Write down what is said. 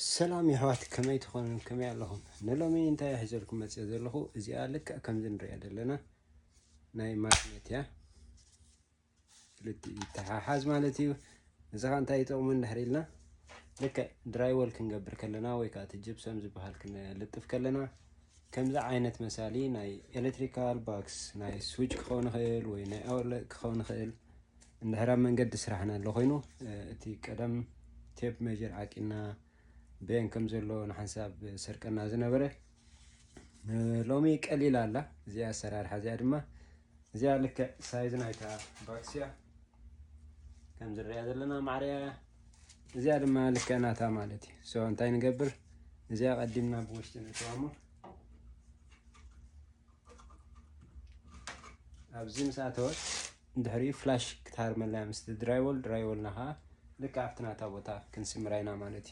ሰላም የሕዋት፣ ከመይ ትኾኑ? ከመይ ኣለኹም? ንሎሚ እንታይ ሒዘልኩም መፅእ ዘለኹ? እዚኣ ልክዕ ከምዚ ንሪኣ ዘለና ናይ ማግኔት እያ። ክልቲኡ ይተሓሓዝ ማለት እዩ። እዚ ኸ እንታይ ይጠቕሙ እንድሕር ኢልና፣ ልክዕ ድራይወል ክንገብር ከለና ወይ ከዓ እቲ ጅብሰም ዝበሃል ክንልጥፍ ከለና፣ ከምዚ ዓይነት መሳሊ ናይ ኤሌክትሪካል ባክስ፣ ናይ ስዊች ክኸውን ይኽእል ወይ ናይ ኣውትለት ክኸውን ይኽእል፣ እንድሕር ኣብ መንገዲ ስራሕና ኣሎ ኮይኑ፣ እቲ ቀደም ቴፕ ሜጀር ዓቂና በየን ከም ዘሎ ንሓንሳብ ሰርቀና ዝነበረ፣ ሎሚ ቀሊል ኣላ እዚኣ ኣሰራርሓ። እዚኣ ድማ፣ እዚኣ ልክዕ ሳይዝ ናይታ ባክስ እያ። ከም ዝረኣ ዘለና ማዕርያ እያ። እዚኣ ድማ ልክዕ ናታ ማለት እዩ። ሶ እንታይ ንገብር? እዚኣ ቀዲምና ብውሽጢ ነእትዋ እሞ፣ ኣብዚ ምስ ኣተወት፣ ድሕሪኡ ፍላሽ ክትሃርመላ እያ ምስቲ ድራይወል። ድራይወልና ከዓ ልክዕ ኣብቲ ናታ ቦታ ክንስምራ ኢና ማለት እዩ።